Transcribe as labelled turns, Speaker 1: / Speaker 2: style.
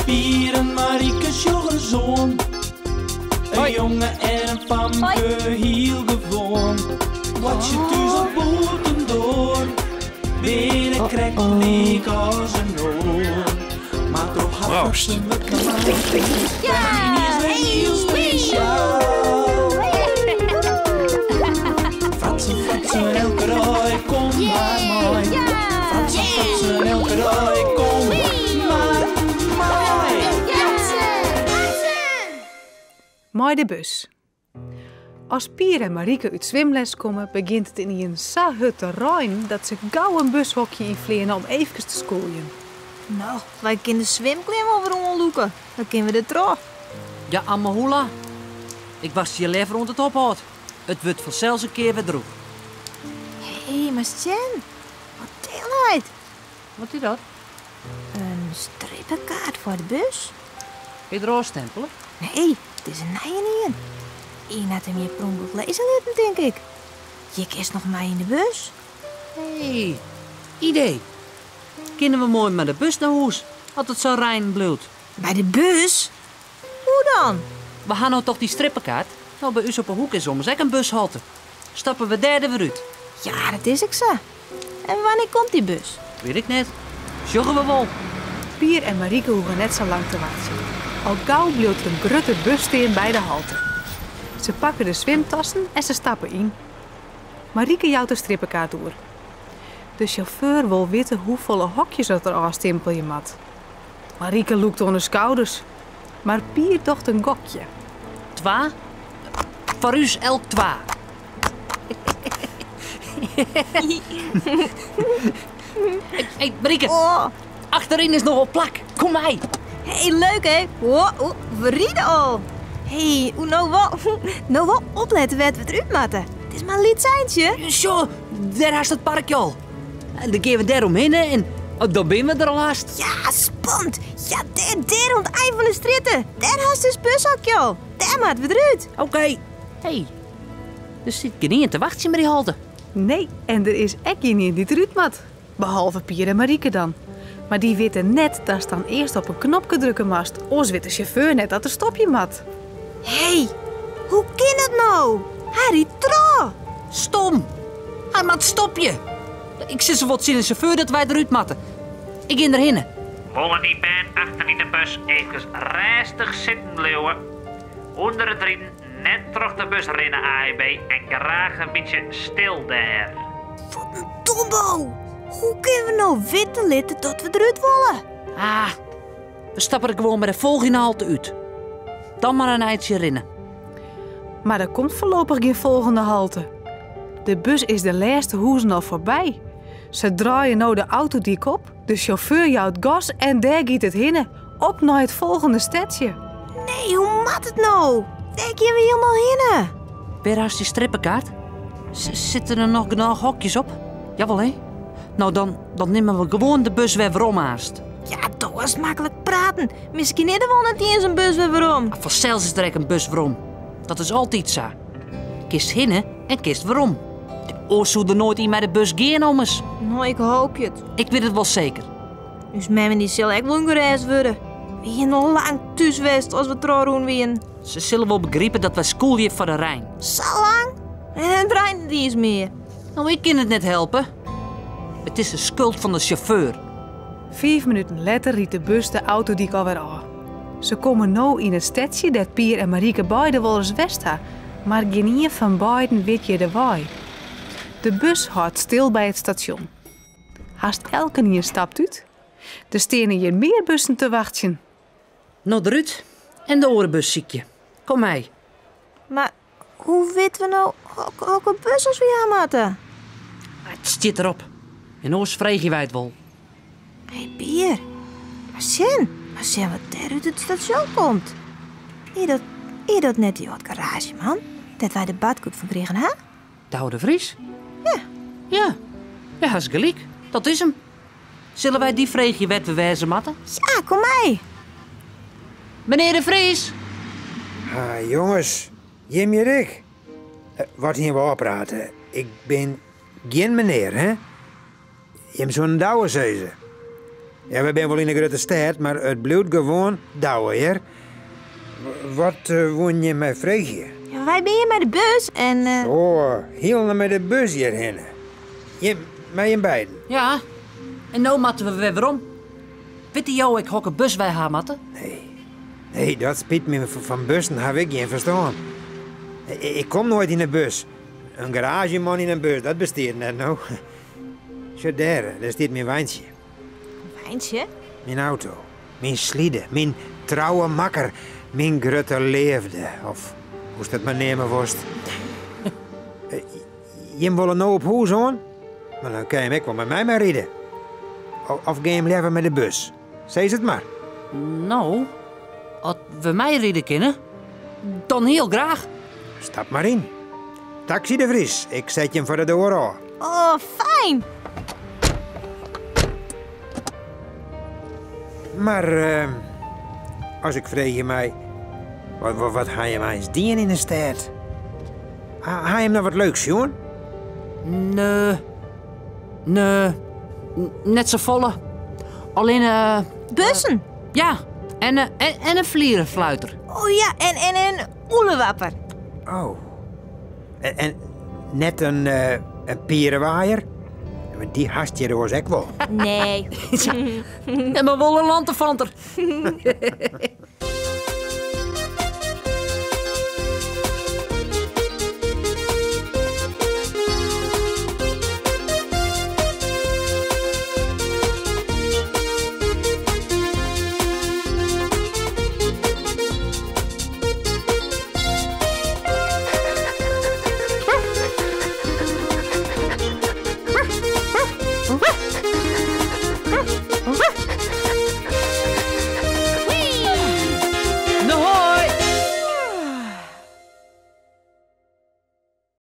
Speaker 1: Pier en Marieke sjogge ris oan. In jonge en in famke, hiel gewoan. Boartsje thús of bûtendoar, binne krekt lyk as in oar. Mar troch har
Speaker 2: Proost.
Speaker 1: fratsen wurdt normaal. Is wer hiel spesjaal. Fratsen, fratsen, elke dei, kom mar mei. Fratsen, fratsen, elke dei, kom mar mei.
Speaker 3: Mei de bus. As Pier en Marieke út swimles komme, begjint it ynienen sa hurd te reinen dat se gau in bushokje ynfleane om eefkes te skûljen.
Speaker 4: No, wy kinne de swimklean wol wer oanlûke. Dan kinne we der troch.
Speaker 5: Ja, Amahula. Ik wachtsje leaver oant it ophâldt. It wurdt fansels in kear wer drûch.
Speaker 4: Hé, mar sjen. Wat dêr leit.
Speaker 5: Wat is dat?
Speaker 4: In strippekaart foar de bus.
Speaker 5: Is er ôfstimpele?
Speaker 4: Nee, it is in nijenien. Ien hat him hjir per ûngelok lizze litten, tink ik. Hjir kinst noch mei yn de bus.
Speaker 5: Hé, idee. Kinne we moai mei de bus nei hûs, as it sa reinen bliuwt.
Speaker 4: Mei de bus? Hoe dan?
Speaker 5: We ha no toch dy strippekaart? No, by ús op 'e hoek is ommers ek in bushalte. Stappe we dêr der wer út.
Speaker 4: Ja, dat is ek sa. En wannear komt dy bus?
Speaker 5: Wit ik net. Sjogge we wol.
Speaker 3: Pier en Marieke hoege net sa lang te wachtsjen. Al gau bliuwt der in grutte bus stean by de halte. Se pakke de swimtassen en se stappe yn. Marieke jout de strippekaart oer. De sjauffeur wol witte hoefolle hokjes dat er ôfstimpelje moat. Marieke lûkt oan de skouders, mar Pier docht in gokje.
Speaker 5: Twa? Foar ús elk twa. Hey, Marieke.
Speaker 4: Oh.
Speaker 5: Achteryn is noch wol plak. Kom mei.
Speaker 4: Hey, leuk hè? Oh, oh, we ride al. Hey, oe, no wol, no wol oplette wêr't we derút moatte. It is mar in lyts eintsje.
Speaker 5: Sjoch, dêr hast it parkje al. En dan gean we dêr omhinne en oh, dan binne we der al hast.
Speaker 4: Ja, spannend. Ja, dêr, dêr oan it ein fan de strjitte. Dêr hast dus bushokje al. Dêr moatte we derút.
Speaker 5: Oké. Hey, der sit gjinien te wachtsjen by dy halte.
Speaker 3: Nee, en der is ek gjinien dy't derút moat. Behalve Pier en Marieke dan. Mar dy witte net datst dan earst op in knopke drukke moatst, oars wit de sjauffeur net dat er stopje moat.
Speaker 4: Hé, hoe kin dat no? Hy rydt troch!
Speaker 5: Stom! Hy moat stopje! Ik sis wol tsjin de sjauffeur dat wy derút moatte. Ik gean derhinne.
Speaker 6: Wolle dy bern achter yn de bus eefkes rêstich sitten bliuwe? Under it riden net troch de bus rinne AEB en graach in bytsje stil dêr.
Speaker 4: Wat in dombo! Hoe kinne we no witte litte dat we derút wolle?
Speaker 5: Ah, we stappe der gewoan by de folgjende halte út. Dan mar in eintsje rinne.
Speaker 3: Mar der komt foarlopich gjin folgjende halte. De bus is de lêste hûzen al foarby. Se draaie no de autodyk op, de sjauffeur jout gas en dêr giet it hinne, op nei it folgjende stedsje.
Speaker 4: Nee, hoe moat it no? Wêr gean we hielendal hinne?
Speaker 5: Wêr hast dy strippekaart? Sitte der noch genôch hokjes op? Jawol, hè? No, dan, dan nimme we gewoan de bus wer werom aanst.
Speaker 4: Ja, do hast maklik praten. Miskien is der wol net iens in bus wer werom.
Speaker 5: Ah, fansels is der ek in bus werom. Dat is altyd sa. Kinst hinne en kinst werom. Oars soe der noait ien mei de bus gean ommers.
Speaker 4: No, ik hoopje it.
Speaker 5: Ik wit it wol seker.
Speaker 4: Us mem dy sil ek wol ûngerêst wurde. We hienen al lang thús west as we trochrûn wienen.
Speaker 5: Se sille wol begripe dat wy skûlje foar de rein.
Speaker 4: Sa lang? En it reint net iens mear.
Speaker 5: No, ik kin it net helpe. It is de skuld fan de sjauffeur.
Speaker 3: Fiif minuten letter rydt de bus de autodyk alwer ôf. Se komme no yn it stedsje dêr't Pier en Marieke beide wolris west ha, mar gjinien fan beiden wit hjir de wei. De bus hâldt stil by it stasjon. Hast elkenien stapt út. Der steane hjir mear bussen te wachtsjen.
Speaker 5: No derút en de oare bus sykje. Kom mei.
Speaker 4: Mar hoe witte we no hokker bus as we ha moatte?
Speaker 5: It stiet derop. En oars freegje wy it wol.
Speaker 4: Hé Pier, mar sjen, mar sjen wat dêr út it stasjon komt. Is dat, is dat net dy âld garaazjeman dêr't wy de badkoet fan krigen ha?
Speaker 5: Douwe de Vries?
Speaker 4: Ja.
Speaker 5: Ja, ja, hast gelyk. Dat is him. Sille wy dy freegje wêr't we wêze moatte?
Speaker 4: Ja, kom mei.
Speaker 5: Menear de Vries!
Speaker 2: Ha, jonges, jim hjir ek? Eh, wat hiene we ôfpraat? Ik bin gjin menear, hè? Jim soenen Douwe sizze. Ja, we binne wol yn 'e grutte stêd, mar it bliuwt gewoan Douwe, hear. Wat woene jim my freegje?
Speaker 4: Ja, wy binne hjir mei de bus en.
Speaker 2: O, hielendal mei de bus hjirhinne. Jim, mei jim beiden?
Speaker 5: Ja, en no moatte we wer werom. Witte jo ek hokker bus wy ha moatte?
Speaker 2: Nee, nee, dat spyt my, fan bussen haw ik gjin ferstân. Ik kom noait yn 'e bus. In garaazjeman yn in bus, dat bestiet net, no. Sjoch dêr, dêr stiet myn weintsje.
Speaker 4: Weintsje?
Speaker 2: Myn auto, myn slide, myn trouwe makker, myn grutte leafde, of hoe'tst it mar neame wolst. Jim wolle no op hûs oan? Mar dan kinne jim ek wol mei my mei ride. Of gean jim leaver mei de bus? Sis it mar.
Speaker 5: No, as we meiride kinne, dan hiel graach.
Speaker 2: Stap mar yn. Taksy de Vries, ik set jim foar de doar ôf.
Speaker 4: Oh, fijn!
Speaker 2: Mar as ik freegje mei, wat ha jim eins dien yn 'e stêd? Ha jim noch wat leuks sjoen?
Speaker 5: Nee. Nee, net safolle. Allinne.
Speaker 4: Bussen?
Speaker 5: Ja, en, en in flierenfluiter.
Speaker 4: Oh ja, en, en in oelewapper.
Speaker 2: Oh. En, en net in, in pierewaaier? Want dy hast hjir oars ek wol.
Speaker 4: Nee.
Speaker 5: En mar wol in lantefanter.